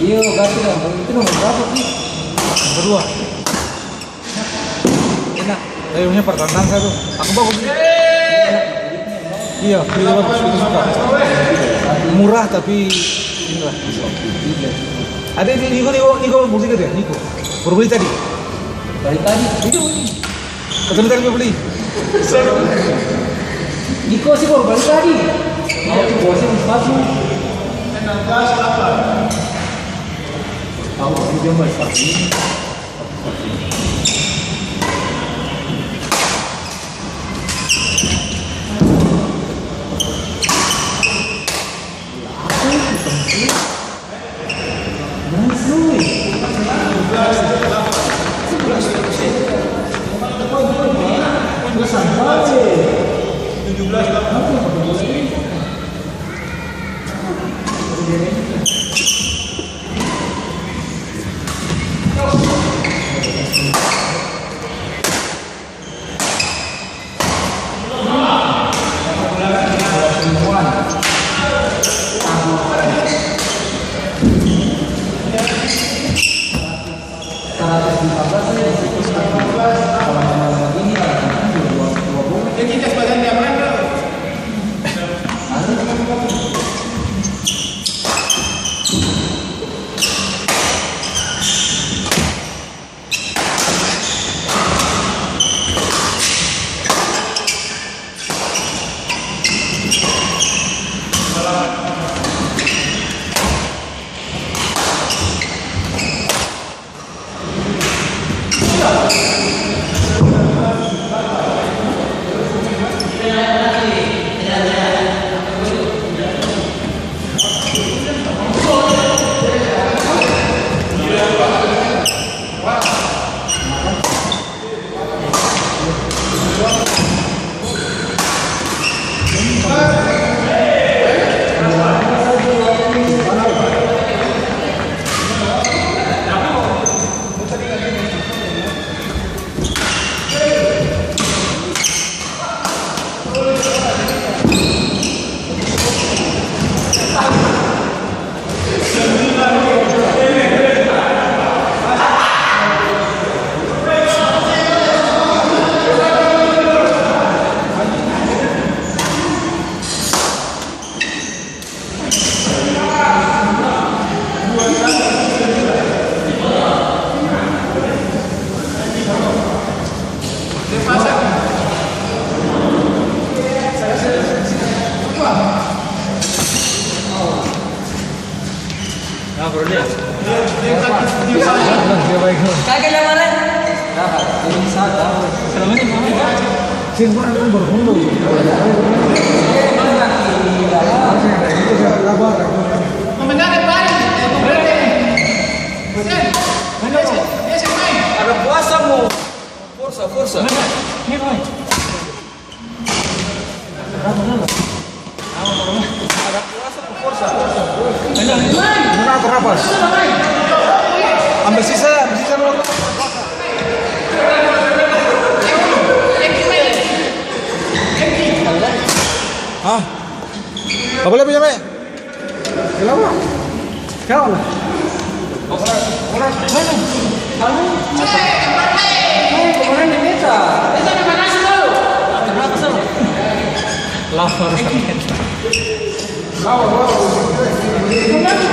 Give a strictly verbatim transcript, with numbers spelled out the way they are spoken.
Iyo, ganti dong. Itu nomor berapa, Ki? Nomor dua. Enak. Tapi punya pertantang satu. Aku bagus. Iya, itu bagus. Itu suka. Murah tapi inilah. Ada ini, Niko, Niko, Niko, musik ada ya, Niko? Baru beli tadi. Beli tadi. Itu. Ketemu tadi beli. Niko sih baru beli tadi. Mau tuh bosnya sepatu. Enam belas delapan. Tahu, ini dia main sepatu ini. Ada puasa mo. Forsa, forsa. Kenapa, kenapa? Ambil sisa, ambil sisa dulu. Hah? Apa lagi, Jame? Kenapa? Kau lah. Orang, orang, mana? Kamu? Mana? Mana? Mana? Beta. Beta ada nasi baru. Lapar. Lapar. Lapar, lapar.